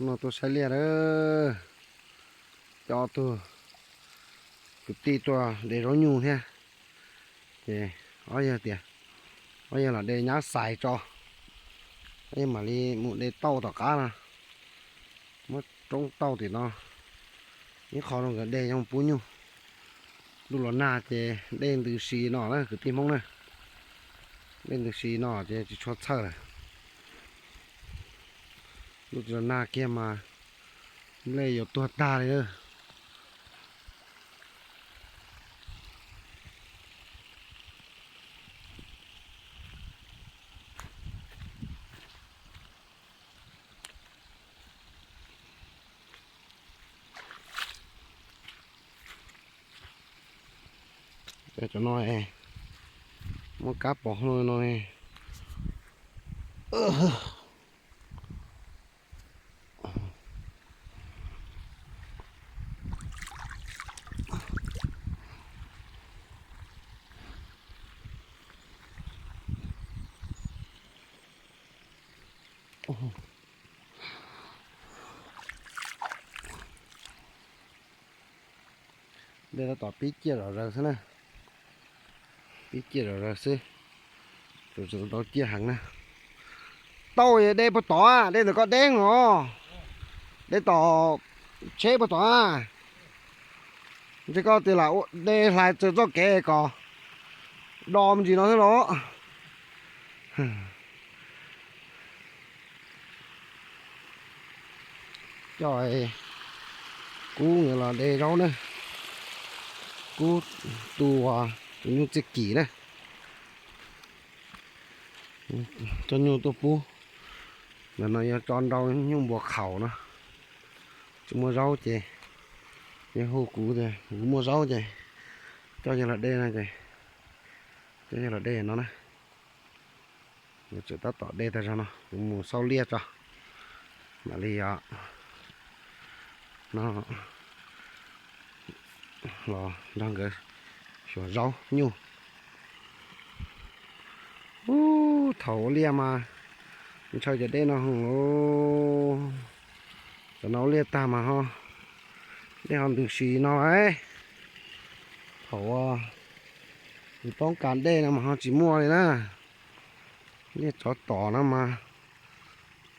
No tuaj saib liaj lawm, coj ob tug kwv tij tuaj de zaub nyuj thiab. Ces ob yawg tias, ob yawg los de nyab xais tso, ob yawg mam li mus de tauj tom qab no, muab roob tauj tim no, ib qho rau nkawd de coj pub nyuj. Ntuj los nag ces dej ntws si no na kwv tij Hmoob na, dej ntws si no ces tsis tshua txhawj lawm. Ntuj tsis los nag kiag mas nplej yuav tuag tag li na. Cov no muab kab pov hlo no. Dej tab tom pib ciaj zom zaws xwb na, pib ciaj zom zaws xwb, tseem tau ciaj heev na. Tauj de puag tod, dej ntawm koj deb os, dej tom tsheb puag tod. Ntshe koj tias lam de hlais txog txoj kev kom do me ntsis no xwb los. Coj Kub nkawd los de zaub na, Kub tu tus nyuj txiaj kim na, coj nyuj tuaj pub. Ntawm no yog tso nrau nyuj npua khaum no, tsis muaj zaub ces yog hu kuv tias kuv muaj zaub ces coj yawg los de no ces coj yawg los de no na. Nws tseem tab tom de tag zog no, kuv mus xauj liaj tso, mam li no los nrog nkawd xyuas zaub nyuj. Ub, thaum ua liaj mas ntshaw cov dej no hwv, tam no ua liaj tag mas ho dej ho ntws si no lauj. Thaum ua, nws poob kas dej no mas ho tsis muaj li na. Liaj tsov tom no mas,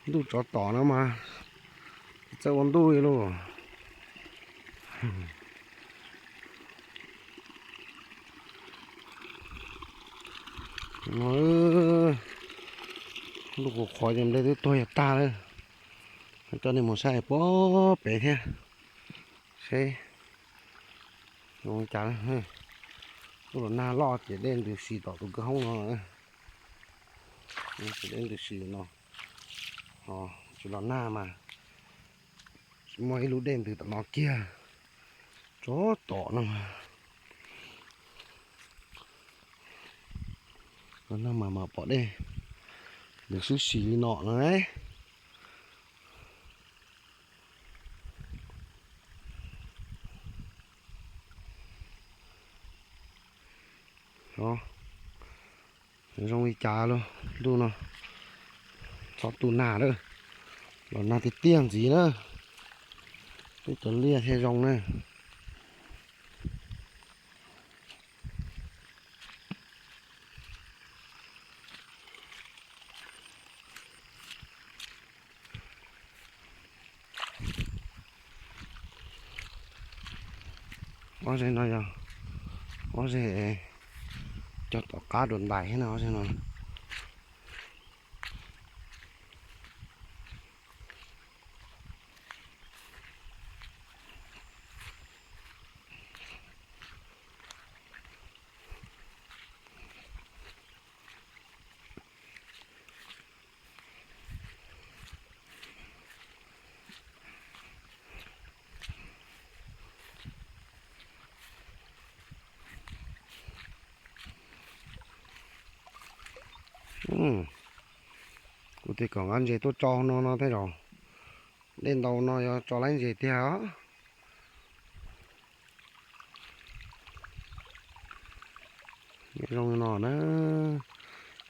ntuj tsov tom no mas txawj ua ntuj li lauj. No, ntuj qhuav qhuav ces nplej twb tuag yam tag lawm. Coj nej mus saib puag pem thiab seb zoo li cas. Ntuj los nag loj ces dej ntws si tom tus kwj hoob no. Dej ntws si no, tsis los nag mas muaj ib lub dej ntws tom no kiag, tsov tom no. Los nag mas mam pom dej ntws xwb si li no na. Zoo li cas lauj, ntuj no txhob tu nag lawm, los nag tiag tiag ntxiv na, peb cov liaj thiaj zoo na. Ob zeg no yog ob zeg cog tom qab dua ntais thiab na, ob zeg no. Kuv tias kom nqa ntses tuaj tso no no tej zaum dej ntau no yuav tso laib ntses tiag os. Zoo no na,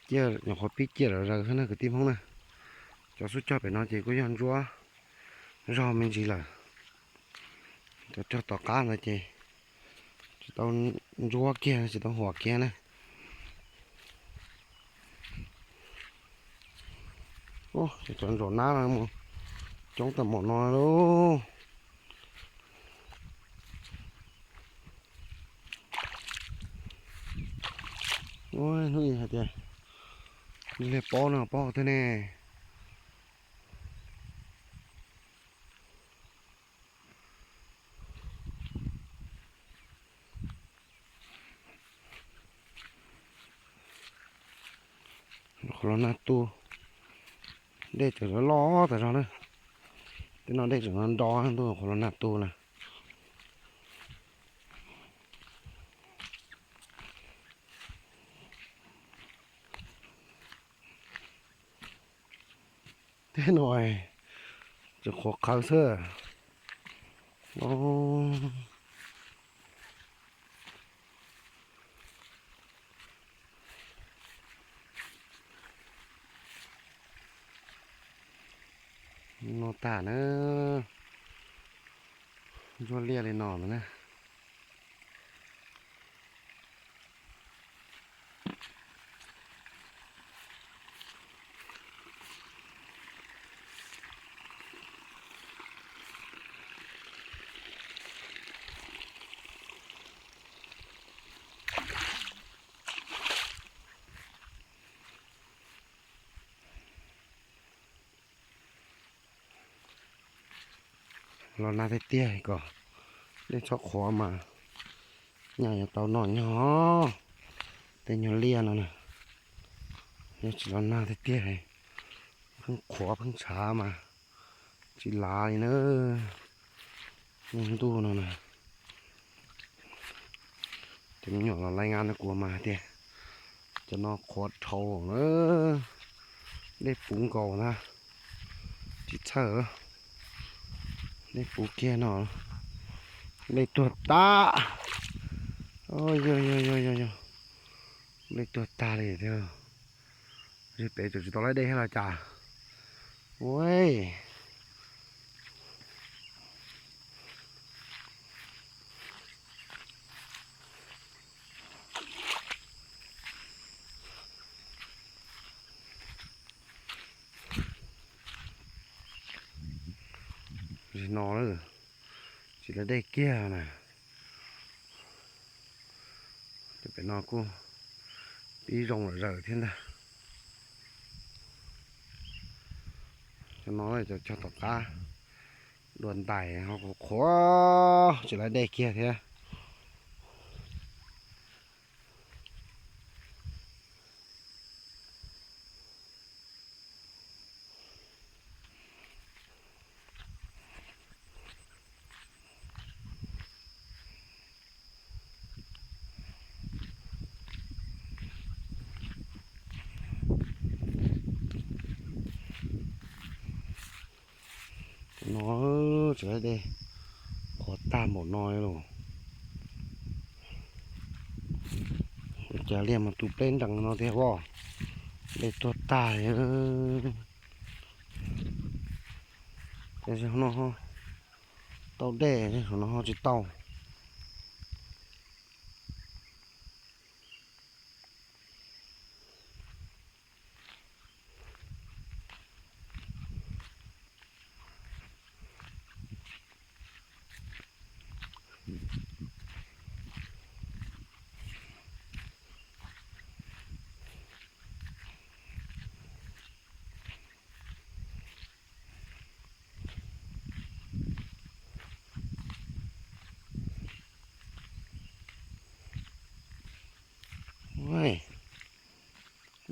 ciaj nyuam qhuav pib ciaj zom zaws xwb na kwv tij Hmoob na. Cov xub cog pem no ces kuj yog ntsuab, Zog me ntsis lawm. Cov cog tom qab ntawd ces tsis tau ntsuab kiag, tsis tau huam kiag na. Ces cov ntsaum nab no mus coob tag npaum no lauj. Hnub i hais tias liag pob no, pob hauv twg ne? Qhov los nag tu, dej tseem loj tas zog na. Tej no dej tseem nrov nrov ntuj, qhov los nag tu na. Tej no tseem qhuav qhawv xwb. No tag na, ntsuab liaj li no ntag na. Los nag tiag tiag kom dej txhob qhuav mas nyaj yuav tau noj nyog tej nyuag liaj no na. Yog tsis los nag tiag tiag, pheej qhuav pheej tshav mas tsis lav li na. Ntuj no na, cov me nyuam los laij nqa no kuv mas hais tias cov no qhuav dhau na, dej puv nkaus ntag, tsis txhawj, dej puv kiag no, dej tuag tag. Yog yog yog yog, dej tuag tag li thiab. Pem tseem tsis tau laij dej thiab los cas. Ua, no, tsis laij dej kiag na. Pem no kuj pib zoo lawm zawm thiab ntag. Cov no cov cog tom qab dua ntais ho qhuav qhuav tsis laij dej kiag thiab. No tsis laij dej qhuav tag npaum no los. Ua cas liaj mas tu pleb nrees no tiag voj. Dej tuag tag li. Tab sis no tau dej, no ho tsis tau.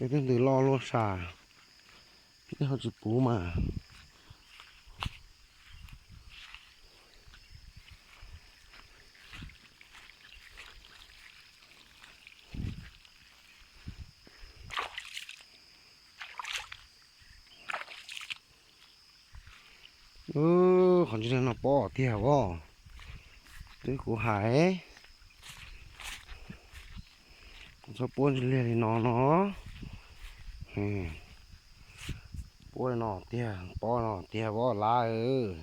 Dej twb ntws loj luaj sam, dej ho tsis puv mas. Qhov ntsis no pob tiag voj. Twb kuv hais, txhob puab ntsis liag li no no. Puab no tiag, pob no tiag voj lab.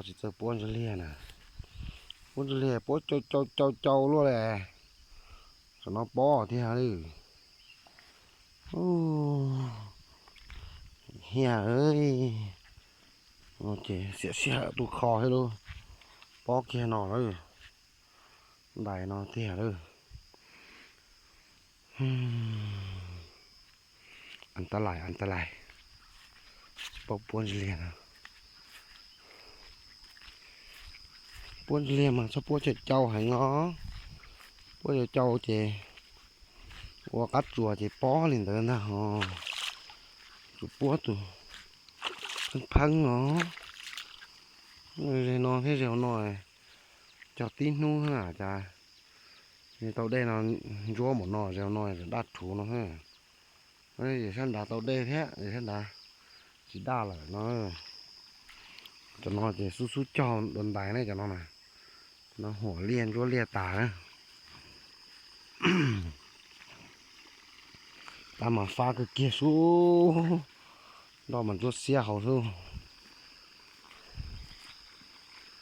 Tsis txawj puab ntsis liag na. Puab ntsis liag puab cau cau cau cau luaj li. Tam no pob tiag li. Hiaj, ces xiam xiam tus kho thiab lub. Pob kiag no lawm. Ntais no tiag lawm. An ta lais, an ta lais. Tsis paub puab ntsis liag no. Puab ntsis liag mas txhob puab cau cau heev os. Puab cau cau ces ua qab tsuas ces pob li ntawd ntag os. Tsum puab tus pheeb pheeb os. Ze no thiab ze no, cog tib hnub na cas tau dej no ntsuab npaum no, ze no daj rhuv no. Yam sab nrad tau dej thiab, yam sab nrad tsis daj lawm no. Cov no ces xub xub cog dua ntais ne cov no na. Cov no huam liaj ntsuab liaj tas na. Tab mas fab kawg kiag xwb. Nroj mas ntsuab xiab hauv xwb.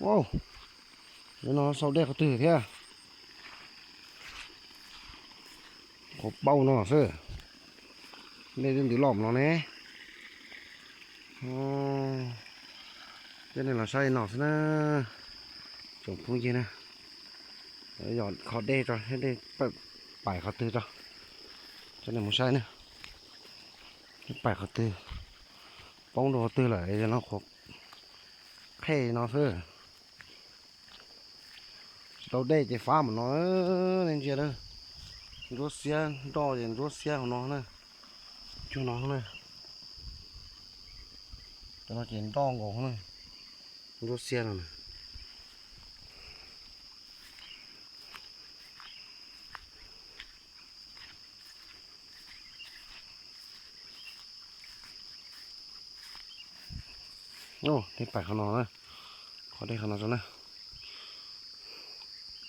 Ua, no sau dej qhov twg thiab? Qhov paub no xwb. Dej twb ntws loj no ne. Coj nej los saib no xwb na, tsoom phooj ywg na. Yog kho dej tso, dej pais qhov twg tso, coj nej mus saib na. Pais qhov twg, poob rau qhov twg lawm no, qhuav qhej no xwb. Tsis tau dej ces fab mas no, nej ntsia na. Ntsuab xiab, nroj ces ntsuab xiab hauv no na. Cuag no na. Cov no ces nroj nkaus na. Ntsuab xiab no na. Dej pais qhov no na, qhov dej qhov no tso na.